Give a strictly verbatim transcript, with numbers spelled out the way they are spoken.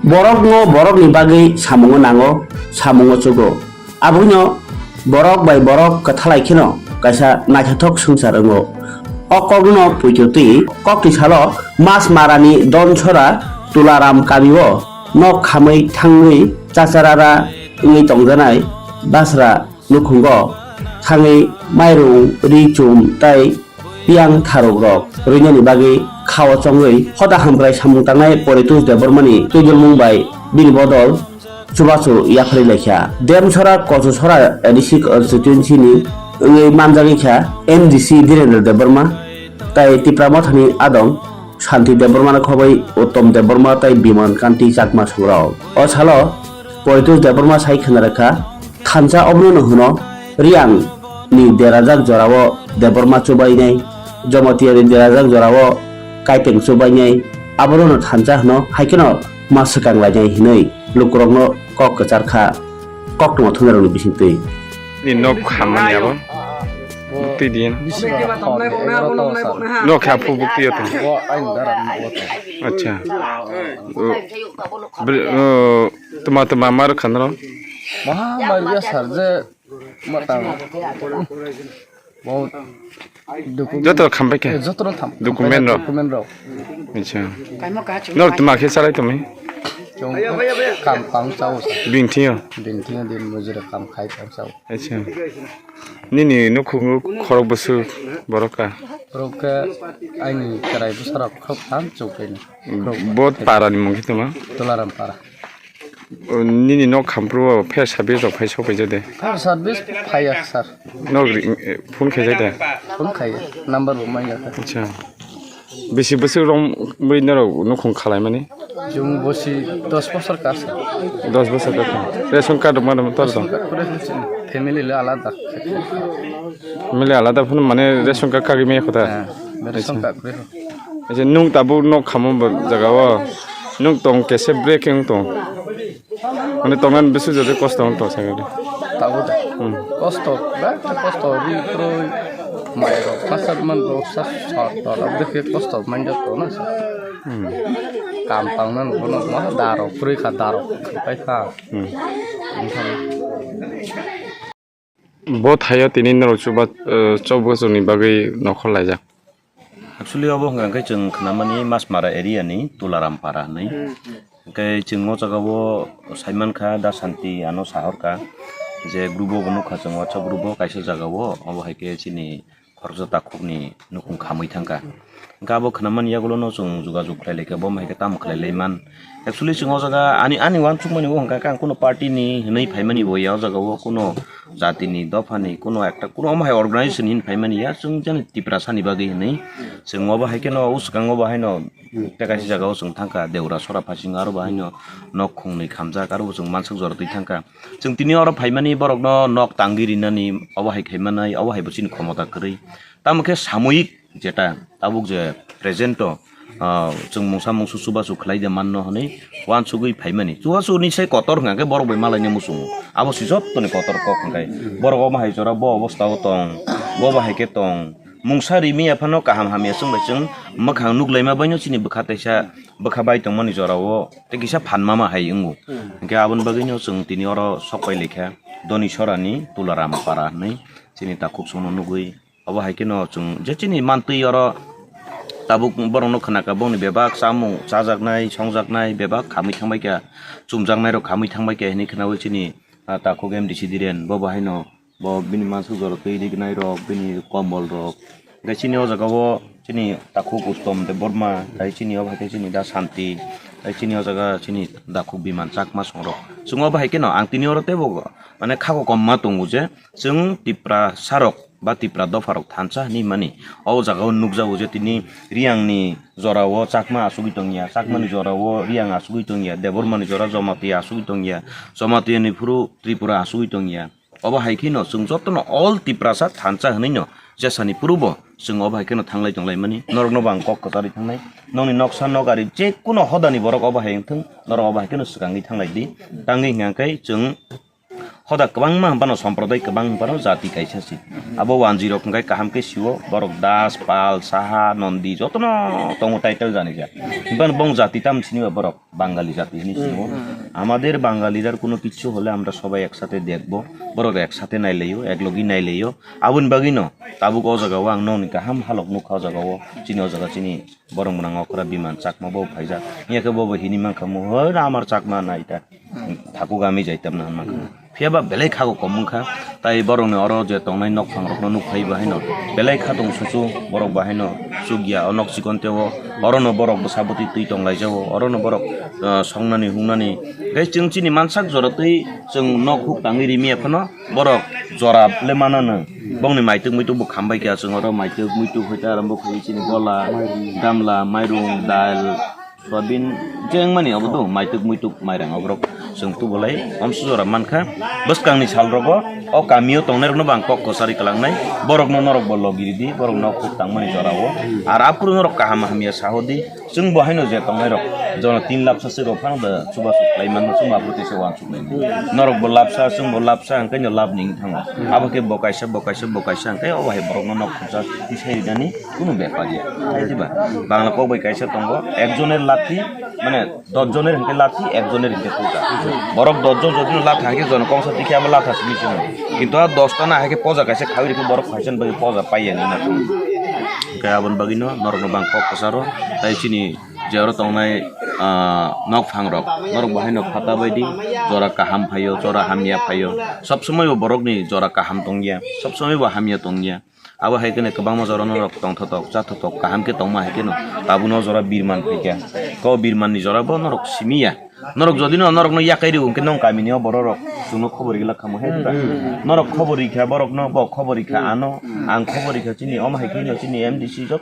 Borokno borokni bagwi samungo nango, samungo chugo. Aboino borok bai borok kwthalai kheno kaisa naithothok swngchar wngo. O kokno puitotwi kokni salo Masmarani Donsora Tularam kamio nok khamwi thangwi chacharara wngwi tongjanai Basra nukhungo thangwi mairung, ri chum tei piyang tharukrok rwinani bagwi khao chongwi hoda hamkrai samung tangnai Poritos Debbarmani twijlmung bai bini bodol chubachu yapharwi laikha. Demsora Kochusora A D C constituency ni wngwi manjagwi kha M D C Dhirendra Debbarma tei Tipra Mothani adong Shanti Debbarmano khobwi Uttom Debbarma tei Biman Kanti Chakma songrok. O salo Poritos Debbarma sai khwna rwkha, thansa obono hwno Riang ni derajak jorao Debbarma chubainai, Jamatia ni derajak jorao Kaipeng chubainai, abono no thansa hwno, hai kheno ma swkang lainai hinwi lukurokno kok kwchar kha, koktwma thumnairokni bisingtwi. Ni nok khamani abo. Twi din. Bisi ba hor de, egaroh ta o sal. Nok khe aphu bukti yo tong. O ain dara ni o tong. Acha. O, bri-, o, tuma tuma mar khanro. Maha mar ya sar je matang. Bo document. Joto khambai khe? Eh, joto no tham. Document rok? Document rok. Acha. Nor tuma khe salai tumi? Chong kam pang chao sa. Bini thing yo? Bini thing yo din mujura kam khai pang chao. Acha. Nini nukhungo khorok bwswk borok ka? Borok khe aini chwrai bwsarok khorok tham chukrini. Bo para ni mung khe tuma? Tularam para. O, nini nok khampru o fire service rok phai sok paijak de? Fire service phaiya sir. Nok ri-, phone khaijak de? Phone khaiya, number bo manya kha. Acha. Bisi bwswk rok bwi norok nukhung khalaimani? Chwng bosi dos bosor ka sir. Dos bosor ka kha. Ration card rok ma dam tor dong? Ration card kore hwnwi chini. Family le alada. Family alada phano mane ration card kagwi maya kho ta? Ha, ration card kore ho. Acha, nwng tabuk nok khamo ba jaga o. Nwng tong kese break wng tong. Mane tongnan bisu jodi kosto wng tong sakali. Tabuk da. Hmm. Kosto, ba kosto ri kroi. Mai rok pasat man rok sa sa ta da de kosto man ja to na sa. Hmm. Kam tang nan bono ma da rok kroi kha da rok kai kha. Hmm. Bo thaio tini norok chuba, eh, chobwsongni bagwi nokhor laijak. Actually, obo hwnka khe chwng khnamani Masmara area ni Tularam para hinwi. Hwnkhe chwng o jaga o saimankha da Santi ano sahorkha je group o bo nukha chwng WhatsApp group o kaisa jaga o, obo hai khe chini khoroksa takhukni nukhung khamwi thangkha. Hwnkhe abo khnamani yagulo no chwng jogajog khlai laikha, bo hai khe tamo khlai lai man. Actually, chwng o jaga ani, ani uansukmani o hwnka khe ang kuno party ni hinwi phaimani bo ya, o jaga o kuno jatini, dophani, kuno ekta, kuno omo hai organization hin phaimani ya, chwng jani Tiprasa ni bagwi hinwi chwng obo hai kheno o swkang obo haino tei kaisa jaga o chwng thangkha, Deura Sora Phasing aro bo haino nok khungnwi khamjak, aro bo chwng mansuk jora twi thangkha. Chwng tini oro phaimani borokno nok tangwi rinani obo hai khaimanai, obo hai bo chini khomota kwrwi. Tamo khe samoyik jeta tabuk je present o, ah, chwng mungsa mungsu chubachu khlai de manno hwnwi uansugwi phaimani. Chubachu ni sai kotor hwnkha khe borok bai malaina muchungo. Abo se jottoni kotor kok hwnkhe. Borok omo hai jora bo obostha o tong, bo bo hai khe tong. Mungsa rimi ya phano kaham hamya chwng bai chwng mwkhang nuklaima baino chini bwkha taisa bwkha bai tongmani jora o tei kisa phan mama hai wngo. Hwnkhe aboni bagwino chwng tini oro sok pai laikha Doni Sorani Tularam para hwnwi chini takhuk sono nugwi. Obo hai kheno chwng je chini mantwi oro tabuk borokno khnakha, bongni bebak chamung chajaknai, songjaknai bebak khamwi thangbaikha, chumjaknairok khamwi thangbaikha hinwi khnaui chini, ah, takhuk M D C Dhiren, bo bo haino bo bini mansuk jora twi rignai rok, bini kombol rok. Hwnkhe chini o jaga o chini takhuk Uttom Debbarma, tei chini o hai khe chini da Santi, tei chini o jaga chini takhuk Biman Chakma songrok. Chwng obo hai kheno ang tini oro teibo mane kha kokomma tongo je chwng Tiprasarok ba Tipra dopharok thansa hinwi mani. O jaga o nukjago je tini Riangni jora o Chakma asugwi tongya, Chakmani jora o Riang asugwi tongya, Debbarmani jora Jamatia asugwi tongya, Jamatiani phuru Tripura asugwi tongya. Obo hai kheno chwng jotono all Tiprasa thansa hinwi no jesani phuru bo chwng obo hai kheno thanglai tonglaimani. Norokno bo ang kok kwcharwi thangnai. Nokni noksa nokari je kuno hodani borok obo hai wngthung, norok obo hai kheno swkangwi thanglai di. Tangwi hwnkha khe chwng Hoda kwbangma hwnphano, somprodai kwbang hwnphano jati kaisa se. Abo wanjwi rok hwnkhe kaham khe sio, borok Das, Pal, Saha, Nondi jotono tongo title jani jak. Hwnphano bong jati tam siniba borok Bangali jati hwnwi sio. Amader Bangalir ar kuno kichu hole amra sobai ek sathe dekbo, borok ek sathe nailaio, ek logi nailaio. Aboni bagwino tabuk o jagao ang nokni kaham halok nukha o jagao. Chini o jaga chini borok mwnang okra Biman Chakma bo phaijak. Hiyakhe bobo hini mankha mo, "Hoi, amar Chakma nai ta." Thaku gami jaitam na mankha. Phiyaba belai khago kom wngkha. Tai borokni oro je tongnai nokphang rokno nukphai bo haino belai kha tong susu borok bo haino chukya o nok chikon teo. Orono borok bwsa bwtwi twi tonglaijao. Orono borok, ah, songnani hungnani. Gai chwng chini mansak jora twi chwng nok huk tangwi rimiya phano borok jora le manano. Bongni maitwk muitwk bo khambai kha, chwng oro maitwk muitwk hoita arambo khlai chini gola, gamla, mairung, dal, soyabin, jeng mani obo do maitwk muitwk mairang oborok chwng tubolai omsu jora mankha. Bwskangni sal rogo o kamio tongnai rokno bo ang kok kwchari kwlangnai, borokno norok bo logi ridi, borok nok huk tangmani jorao. Ar aphuru norok kaham hamya sahodi, chwng bo haino je tongnai rok, jono tin lapsa se rok phano da chubachu khlai manma, chwng aphuru tesa uansuk nai. Norok bo lapsa, chwng bo lapsa, hwnkhe no lab ni wng thango. Abo khe bo kaisa, bo kaisa, bo kaisa, hwnkhe obo hai borokno nok khumsa tisai rinani kunu bepar ya. Hai diba? Bangla kok bai kaisa tongo, ekjoner lathi, mane, dos joner hwnkhe lathi, ekjoner hwnkhe puja. Borok dos jon jodi no lathi hwnkhe jono kongsa tikhe abo latha simi chwng. Kintu a dos ta na hai khe poja kaisa khawi rikhe borok phaisa ni bagwi poja paiya ni na. Hwnkhe aboni bagwino norokno bang kok kwcharo, tai chini je oro tongnai, ah, nokphang rok, norok bo haino khata bai di, jora kaham phaio, jora hamya phaio. Sob somoi bo borokni jora kaham tongya, sob somoi bo hamya tongya. Abo hai kheno kwbangma jora norok tongthotok, chathotok, kaham khe tongma hai kheno tabukno jora birman phaikha. Ko birmanni jora bo norok simiya. Norok jodi no norokno yakai rw hwnkhe nong kamini o bororok chwngno khobor rwgwlak khamu hai diba? Norok khobor rikha borokno, bo khobor rikha ano, ang khobor rikha chini omo hai kheno chini M D C